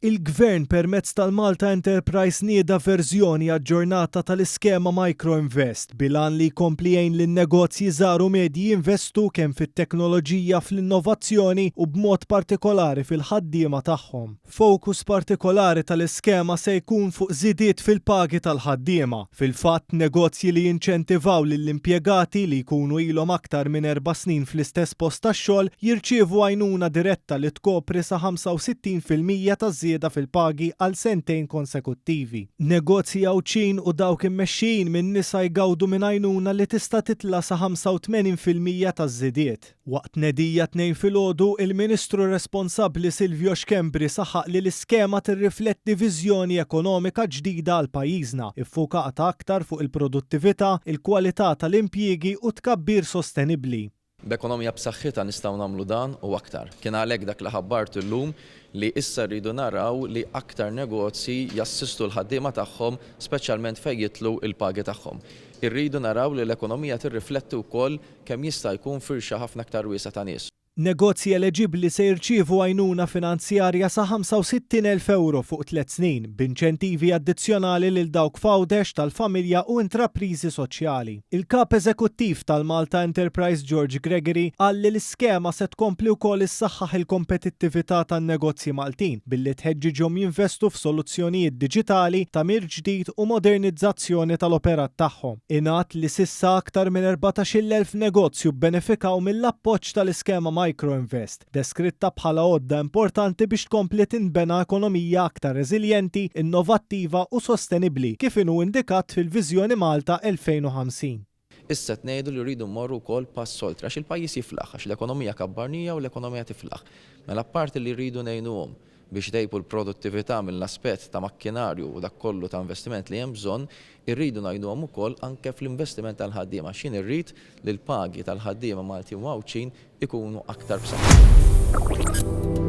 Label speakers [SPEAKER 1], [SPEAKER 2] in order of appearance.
[SPEAKER 1] Il-Gvern permezz tal-Malta Enterprise nieda verżjoni aġġornata tal-iskema Microinvest bil-għan li jkompli jgħin lin-negozji żgħar u medji jinvestu kemm fit-teknoloġija, fl-innovazzjoni u b'mod partikolari fil-ħaddiema tagħhom. Fokus partikolari tal-iskema se jkun fuq żidiet fil-pagi tal-ħaddiema. Fil-fatt, negozji li jinċentivaw lill-impjegati li jkunu ilhom aktar minn erba' snin fl-istess post tax-xogħol jirċievu għajnuna diretta li tkopri sa 65% taż-żieda fil-pagi għal sentejn konsekuttivi. Negozji Għawdxin u dawk immexxijin minn nisa jgawdu minn għajnuna li tista' titla' sa 85% taż-żidiet. Waqt tnedija t-Tnejn filgħodu, il-Ministru responsabbli Silvio Schembri saħaq li l-iskema tirrifletti viżjoni ekonomika ġdida għal pajjiżna, iffukata aktar fuq il-produttività, il-kwalità tal-impjiegi u t-tkabbir sostenibbli.
[SPEAKER 2] B'ekonomija b'saħħitha nistgħu nagħmlu dan u aktar. Kien għalhekk dak li ħabbart illum li issa rridu naraw li aktar negozji jassistu l-ħaddiema tagħhom speċjalment fejn jidħlu l-pagi tagħhom. Irridu naraw li l-ekonomija tirrifletti wkoll kemm jista' jkun firxa ħafna aktar wiesgħa ta' nies.
[SPEAKER 1] Negozji eleġibbli se jirċievu għajnuna finanzjarja sa 65,000 ewro fuq tliet snin, b'inċentivi addizzjonali lil dawk f'Għawdex, tal-familja u intrapriżi soċjali. Il-Kap Eżekuttiv tal-Malta Enterprise George Gregory qal li l-iskema se tkompli wkoll issaħħaħ il-kompetittività tan-negozji Maltin billi tħeġġiġhom jinvestu f'soluzzjonijiet diġitali, tagħmir ġdid u modernizzazzjoni tal-operat tagħhom. Ingħad li s'issa aktar minn 14,000 negozju bbenefikaw mill-appoġġ tal-iskema Microinvest, deskritta bħala għodda importanti biex tkompli tinbena ekonomija aktar reżiljenti, innovattiva u sostenibbli, kif inhu indikat fil-Viżjoni Malta 2050.
[SPEAKER 2] Issa qed ngħidu li rridu mmorru wkoll pass oltre għax il-pajjiż jiflaħ, għax l-ekonomija kabbarnija u l-ekonomija tiflaħ. Mela apparti li rridu ngħinuhom biex itejbu l-produttività mill-aspett ta' makkinarju u dak kollu ta' investiment li hemm bżonn, irridu ngħinuhom ukoll anke fl-investiment tal-ħaddiema għax jien irrid li l-pagi tal-ħaddiema Maltin u Għawdxin ikunu aktar b'saħħithom.